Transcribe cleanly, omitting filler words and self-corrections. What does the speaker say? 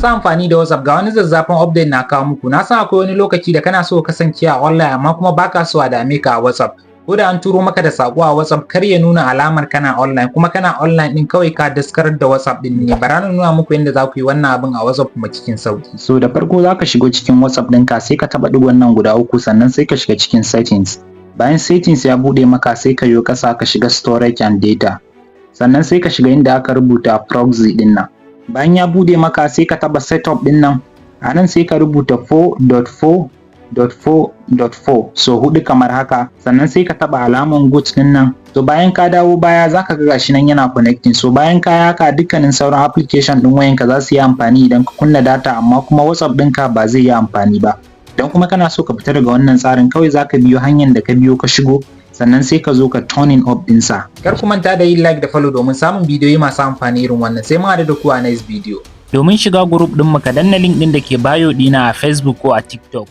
Masu amfani da WhatsApp, ga wani zazzafan update na kawo muku. Na san akwai wani lokaci da kana so kasance a online, amma kuma baka so a dame ka a WhatsApp. Ko da an turo maka da sako a WhatsApp, kar ya nuna alamar kana online, kuma kana online din kawai ka daskarar da WhatsApp din ne. Bara na nuna muku yadda za ku yi wannan abin a WhatsApp kuma cikin sauki. So da farko za ka shigo cikin WhatsApp ɗinka, sai ka taɓa ɗigon nan guda uku, sannan sai ka shiga cikin settings. Bayan settings ya buɗe maka, sai ka yo ƙasa ka shiga storage and data. Sannan sai ka shiga inda aka rubuta proxy ɗin nan. Bayan ya bude maka, sai ka taba setup din nan. A nan sai ka rubuta 4.4.4.4 so hudu kamar haka, sannan sai ka taba alaman good din nan. To, bayan ka dawo baya, zaka ga gashi nan yana connecting. So bayan ka haka, dukkanin sauran application din wayanka za su yi amfani idan ka kunna data, amma kuma WhatsApp ɗinka ba zai yi amfani ba. Idan kuma kana so ka fita daga wannan tsarin, kawai zaka biyo hanyar da ka biyo ka shigo, sannan sai ka zo ka turning off ɗinsa. Kar ku manta da yin like da follow domin samun bidiyoyi masu amfani irin wannan. Sai mun haɗu da ku a next video. Domin shiga group ɗin mu, ka danna link ɗin da ke bio ɗina a Facebook ko a TikTok.